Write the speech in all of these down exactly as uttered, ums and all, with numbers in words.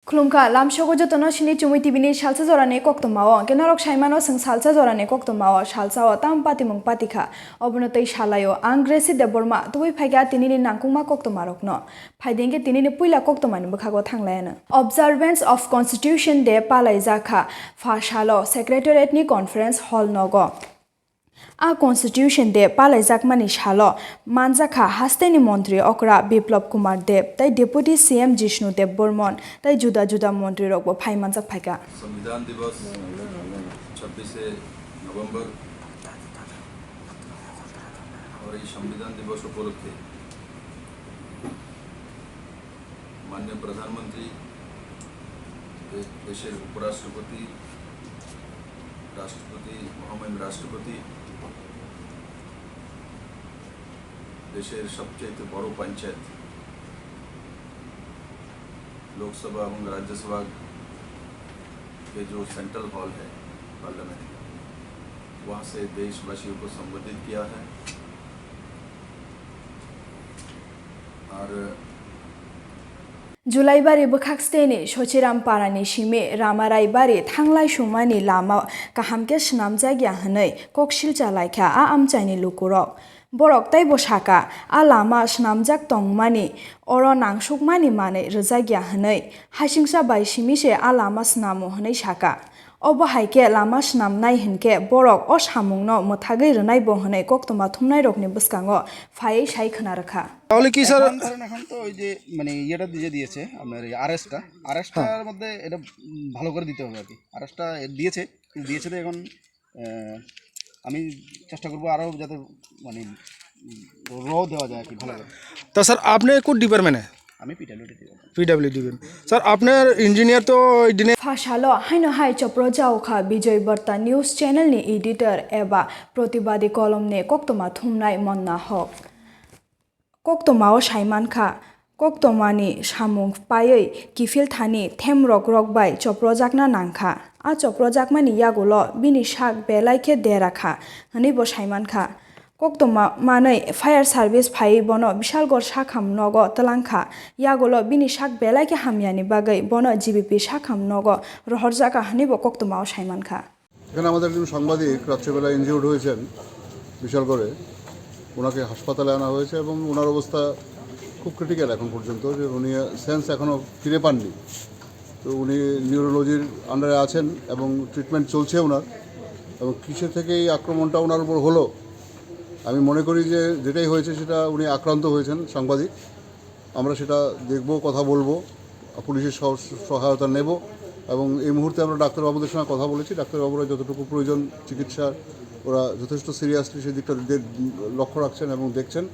Khulumkha, lamsogo jotono sini Chumui T V ni salsa jorani koktwmao. Hwnkhe norok saimano chwng salsa jorani koktwmao, salsao tam patimung patikha. Obono tei salaio. Ang Gracie Debbarma, tubui phaikha tinini nangkukma koktwmarokno. Phaidi hwnkhe tinini puila koktwmani bwkhago thanglaiyano. Observance of Constitution Day palaijakha pha salo Secretariat ni Conference Hall nogo. A Constitution Day palaijakmani salo manjakha hasteni montri okra Biplab Kumar Deb tei Deputy C M Jishnu Deb Bormon tei juda juda montrirokbo phai manjak phaikha. Samvidhan Divas, chhabbish November, aur ei Samvidhan Divas upolokkhe মাননীয় প্রধানমন্ত্রী, দে-, দেশের উপরাষ্ট্রপতি, রাষ্ট্রপতি, মহামহিম রাষ্ট্রপতি, দেশের সবচেয়ে বড় পঞ্চায়েত, লোকসভা এবং রাজ্যসভা के जो सेंट्रल हॉल है पार्लियामेंट का, वहाँ से देशवासियों को संबोधित किया है। और Julaibari bwkhak steni Sochiram parani simi Ramarai bari thanglai sumani lama kaham khe swnamjak ya hwnwi kok silcha laikha a amchaini lukurok. Borok teibo saka, a lama swnamjak tongmani oro nangsukmani manwi rwjak ya hwnwi, hasingsa bai simi se a lama snamo hwnwi saka. Obo hai khe lama snamnai hwn khe borok o samungno mwthagwi rwnai bo hwnwi koktwma thumnairokni bwskango phaiwi sai khwna rwkha. তাহলে কি স্যার? এখন ধরেন, এখন তো ওই যে মানে ইয়েটা দিয়ে দিয়েছে আপনার এই আরএসটা, আরএসটার হ্যাঁ। মধ্যে এটা উম, ভালো করে দিতে হবে আর কি। আরএসটা দিয়েছে, দিয়েছে তো এখন আহ, আমি চেষ্টা করবো আরও যাতে মানে র দেওয়া যায় আর কি ভালো করে। তো স্যার, আপনি কোন ডিপার্টমেন্টে? আমি পিডাব্লিউডি। পিডাব্লিউডি। স্যার, আপনার ইঞ্জিনিয়ার তো ওই দিনে Pha salo haino hai chopro jaokha Bijoy Barta News Channel ni editor eba protibadi kolom ni koktwma thumnai Monna Hok. Koktwmao saimankha, koktwmani samung paiwi kiphil thani themrok rok bai choprojakna nangkha. A choprojakmani yagulo bini sak belai khe dera kha hwnwi bo saimankha. Koktwma manwi fire service phaiwi bono Bishalgarh sakham nogo twlangkha. Yagulo bini sak belai khe hamyani bagwi bono G B P sakham nogo rohorjaka hwnwi bo koktwmao saimankha. এখানে আমাদের একজন সাংবাদিক রাত্রেবেলা ইনজিউর্ড হয়েছেন বিশালগড়ে, ওনাকে হাসপাতালে আনা হয়েছে এবং ওনার অবস্থা খুব ক্রিটিক্যাল এখন পর্যন্ত, যে উনি সেন্স এখনও ফিরে পাননি। তো উনি নিউরোলজির আন্ডারে আছেন এবং ট্রিটমেন্ট চলছে ওনার। এবং কিসের থেকে এই আক্রমণটা ওনার উপর হলো, আমি মনে করি যে যেটাই হয়েছে সেটা উনি আক্রান্ত হয়েছেন সাংবাদিক। আমরা সেটা দেখব, কথা বলবো, পুলিশের সহ-, সহায়তা নেব। এবং এই মুহূর্তে আমরা ডাক্তারবাবুদের সঙ্গে কথা বলেছি, ডাক্তারবাবুরা যতটুকু প্রয়োজন চিকিৎসার, ওরা যথেষ্ট সিরিয়াসলি সেই দিকটা দে-, লক্ষ্য রাখছেন এবং দেখছেন।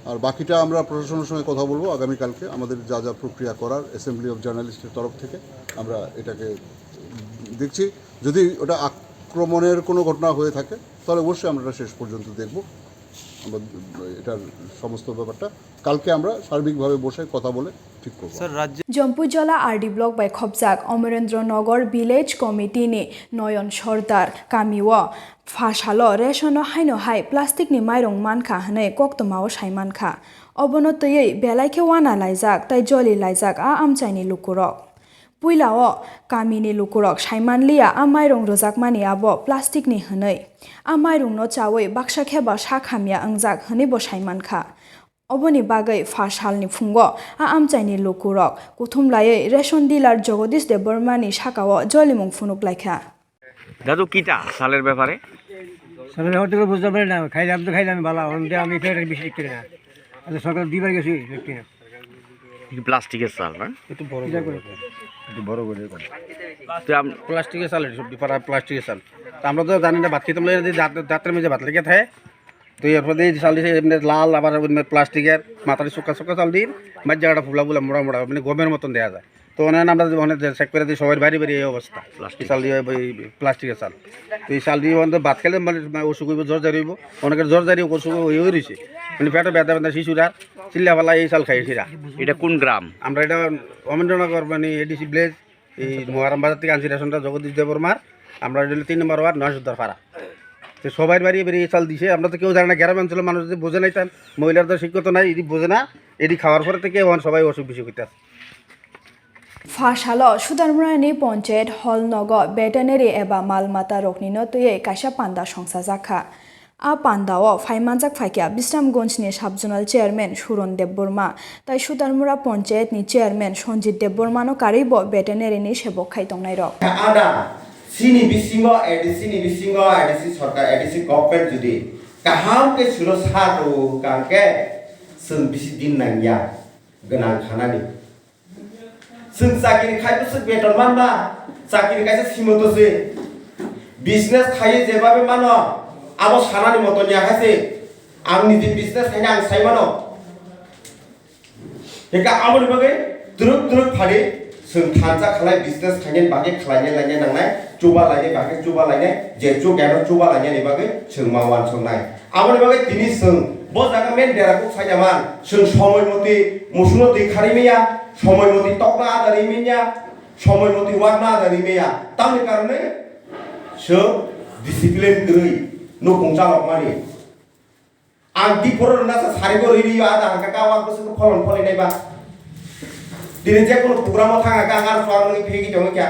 আর বাকিটা আমরা প্রশাসনের সঙ্গে কথা বলবো আগামীকালকে, আমাদের যা যা প্রক্রিয়া করার অ্যাসেম্বলি অফ জার্নালিস্টের তরফ থেকে আমরা এটাকে দেখছি। যদি ওটা আক্রমণের কোনো ঘটনা হয়ে থাকে, তাহলে অবশ্যই আমরা এটা শেষ পর্যন্ত দেখব। আমরা এটার সমস্ত ব্যাপারটা কালকে আমরা সার্বিকভাবে বসে কথা বলে ঠিক করব। স্যার, রাজ্যে Jompui Jola R D Block bai khopjak Amarendra Nagar Village Committee ni Noyon Sordar kami o pha salo ration o haino hai plastic ni mairung mankha hwnwi koktwma o sai mankha. Obono twiwi belai khe wana laijak tei joli laijak a amchaini lukurok. Puila o kamini lukurok sai manliya a mairung rwjakmani abo plastic ni hwnwi. A mairung no chawi baksa khe ba sak hamya wngjak hwnwi bo sai mankha. Oboni bagwi pha salni phungo a amchaini lukurok kuthum laiwi ration dealer Jagadish Debbarma ni sakao jolimung phunuk laikha. দাদু, কিটা চালের ব্যাপারে? চালের ব্যাপারে তো বুঝতে পারি না, খাইলাম তো খাইলাম ভালো, এখন তো আমি ফের বেশি বিক্রি না, আচ্ছা, সরকার দুইবার গেছি বিক্রি না। কি প্লাস্টিকের চাল না? একটু বড় করে, একটু বড় করে করো। তো আম- প্লাস্টিকের চাল, এটা সব ডিপারা প্লাস্টিকের চাল। তো আমরা তো জানি না, ভাত খেতে আমরা যদি দাঁত-, দাঁতের মধ্যে ভাত লেগে থাকে, তো এরপর দিয়ে চাল দিছে এমনি লাল, আবার এমনি প্লাস্টিকের, মাথার শুকা শুকা চাল দিয়ে, মাঝ জায়গাটা ফুলা ফুলা মোড়া মোড়া, মানে গমের মতন দেয়া যায়। তো ওনার আমরা যে, ওনার যে চেক করে দিই, সবার বাড়ি বাড়ি এই অবস্থা। প্লাস্টিক। এই চাল দিয়ে, ওই প্লাস্টিকের চাল। তো এই চাল দিয়ে ওনাদের ভাত খেলে মানে, মানে অসুখ হইব, জ্বর জারি হইব। অনেকের জ্বর জারি অসুখ হয়ে হয়ে রয়েছে। মানে পেটে ব্যথা ব্যথা, শিশুরা চিল্লা ফালা এই চাল খাই এসেরা। এটা কোন গ্রাম? আমরা এটা অমরেন্দ্রনগর, মানে এডিসি ভিলেজ, এই মহারাম বাজার থেকে আনছি রেশনটা জগদীশ দেববর্মার। আমরা এটা হলো তিন নম্বর ওয়ার্ড, নয় সর্দার পাড়া। তো সবাই বাড়ি বাড়ি এই চাল দিছে, আমরা তো কেউ জানি না, গ্রাম অঞ্চলের মানুষ যদি বোঝে নাই, তার মহিলারা তো শিক্ষিত নাই, এটি বোঝে না, এটি খাওয়ার পরে থেকে এখন সবাই অসুখ বিসুখ হইতে আছে। Pha salo Sudarmurani Ponchayat Hall nogo veterinary eba mal mata roknino twiwi kaisa panda songchajak kha. A pandao phaimanjak phaikha Bisramganjni Sub Zonal Chairman Suron Debbarma tai Sudarmura Ponchayatni Chairman Sanjit Debbarmano karwibo veterinary ni sebok khai tongnairok. Ada, chini bisingo, A D C ni bisingo, A D C sorkar, A D C government jodi kaham khe sulo sa rw hwnkha hwnkhe chwng bisi din nangya gwnang khanani. Chwng chakiri khai bwswk beton manma, chakiri kaisa simoto se. Business khaiwi jebabe mano, abo sanani moto ya hai se. Ang niji business khaina ang sai mano. Eka aboni bagwi twrwk twrwk phari chwng thansa khalai business khainani bagwi khlainai lainai nangnai, chuba lainai bagwi chuba lainai, je chuk yano chuba lainani bagwi chwng ma uansuknai. Aboni bagwi tini chwng bo jaga main dera kuk saida man, chwng somoi moti musukno twi kharwi manya, somoi moti tokna adar wi manya, somoi moti wakna adar wi manya. Tamni karone chwng discipline kwrwi nukhung chalokmani. Ang di poro rwna sa sari go riri yo ada hangka ka wak bwswk pholon pholinai ba. Tini je kono program o thang hangka ang aro chuang nungwi phegi tongwi kya.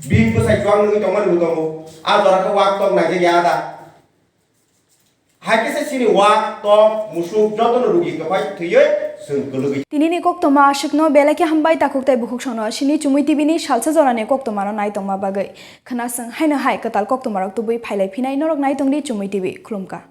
Bini bwsai chuang nungwi tongmani bo tongo. A jora khe wak tok naijak ya ada. Hai khe se chini wak, tok, musuk jotono rugi kwphai thwiwi chwng kwlwgwi. Tinini koktwma aswkno belai khe hambai takhuk tei bukhuk sono sini Chumui T V ni salsa jorani koktwmano nai tongma bagwi. Khwna chwng haino hai kwtal koktwmarok tubui phailai phinai norok nai tongdi Chumui T V. Khulumkha.